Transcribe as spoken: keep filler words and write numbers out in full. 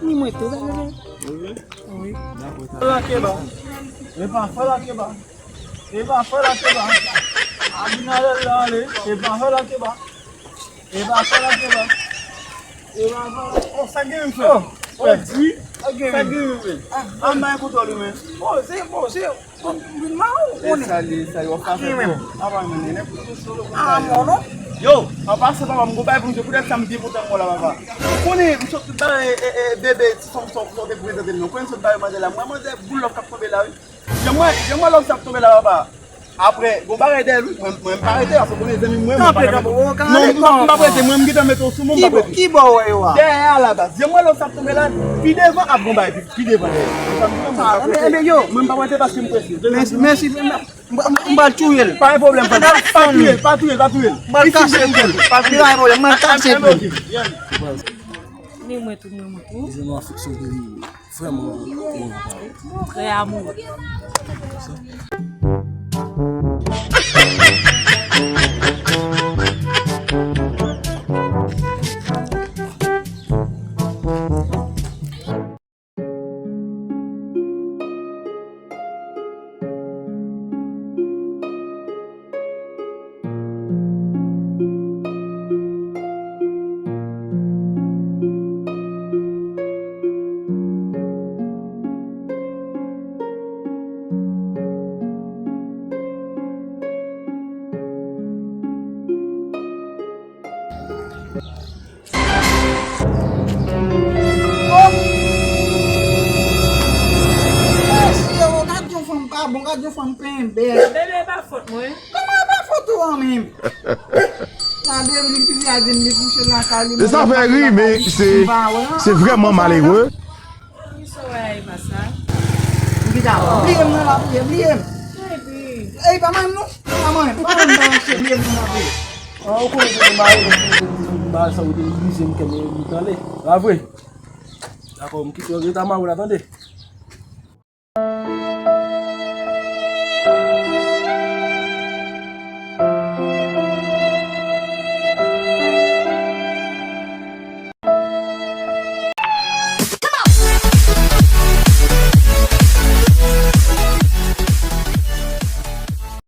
Ni mwen tou, bebe. Wi. Fè lakeba. E pa fè lakeba. E pa fè lakeba. Abinadèl la ale. E pa fè lakeba. E pa fè lakeba. E pa fè lakeba. Oh, sa gen yon fè. Oh, di. Sa gen yon fè. Ah, ah, m bay kontwòl ou, men. Oh, se, bon, se, bon, vin ma ou konnen. E sa li, sa yo fè. Apa men, nèg. Ah, mon non. Yo, an pasan, papa, m gon bagay pou m di w, poutèt sa m byen kontan m wè w la, papa. Ou konnen, m sot bay, e, e, bebe, ti fanm sa w te prezante m nan. Ou konnen m sot bay manzè la. Mwen, manzè, boul lòv k ap tonbe la, wi. Jan m wè, jan m wè lòv sa ap tonbe la, papa. Apre, gon bagay dèyè l, wi. Mwen, mwen, m pa rete, paske w konnen zanmi m, mwen, mwen pa ka mete. Non, m pa, m pa rete, mwen, m gentan mete w sou mwen, m pa rete. Ki bò w wè yo a? Dèyè a la, baz. Jan m wè lòv sa ap tonbe la, pi devan ap gon bagay, pi, pi devan dèyè. Ah, men, men, yo. Mwen, m pa rete paske m prese. Mèsi, mèsi, m, m, m pral touye l. Pa gen pwoblèm, pa, pa touye l, pa touye l, pa touye l. M pral kase l. Pa gen pwoblèm, m pral kase l. Ni mwen tou, mwen, mwen tou. Li jwenn yon afeksyon pou li vrèman bon. Trè amoure. Oh! Mesye, oh, gad yon fanm pa bon, gad yon fanm penyen bèl. Bebe, e pa fòt mwen. Kòman e pa fòt ou an menm? Gade, li fini a di m li kouche lakay li. E sa fè ri, men se, se vrèman malere. Ki sa w wè a, e pa sa? Bliye m nan lapriyè, bliye m. Baby. Ey, pa manyen m non. Pa manyen m, pa manyen m, pa manyen m, bliye m nan lapriyè. An, ou konnen se mari m, se mari sa ou te brize m kè m, m tande. Pa vre? Dakò, m kite w rete a mari w la, tande.